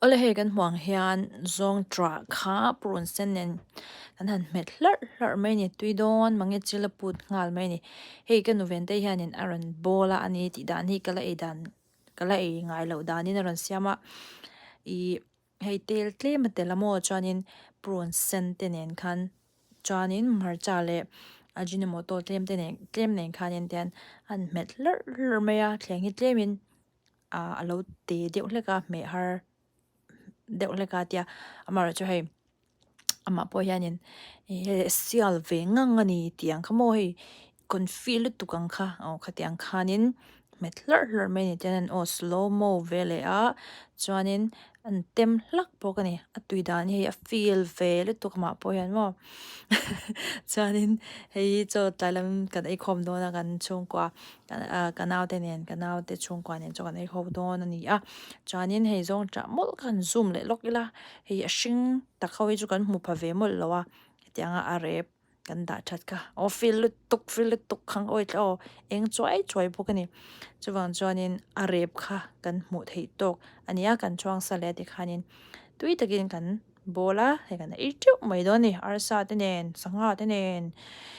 Awle hei kan hmuh ang hian zawng ṭah kha purun sen nen kan han hmet hlarh hlarh mai a ni tui dawn mange chil a put nghal mai a ni hei ka nu ven te hianin a rawn bawl a ani tih dan hi ka la ei dan ka la ei ngai loh danin a rawn siam a ihh hei tel tlem a tel a maw chuanin purun sen te nen khan chuanin hmarcha leh ajinomoto tlem te nen tlem nen khanin tihian a han hmet hlarh hlarh mai a thleng hi tlemin. Ah a lo te deuh hlek a hmeh har deuh hlek a tia amaherawhchu hei amah pawh hianin ih sial ve ngang a ni tih ang kha maw hei confi lutuk ang kha aw khatiang khanin hmet hlarh hlarh mai a ni chuanin aw slow mo ve leh a chuanin an tem hlak bawk a ni a tui dan hi hei a feel ve lutuk amah pawh hian maw chuanin hei hi chaw tlai lam kan eikhawm dawn a kan chhungkua. Ka naute nen ka naute chhungkua nen chuan kan ei ho dawn a ni a chuanin hei zawng ṭah mawlh kha han zoom leh lawk ila hei a hring tak ho hi chu kan hmu pha ve mawlh lo a hetianga a rep kan dah ṭhat kha aw feel lutuk feel lutuk khang awi tla aw eng chuai chuai bawk a ni chuvang chuanin a rep kha kan hmuh theih tawk a ni a kan chhuang sa leh tikhanin tui takin kan bawl a hei kan ei ṭeuh mai dawn a ni arsa te nen sangha te nen.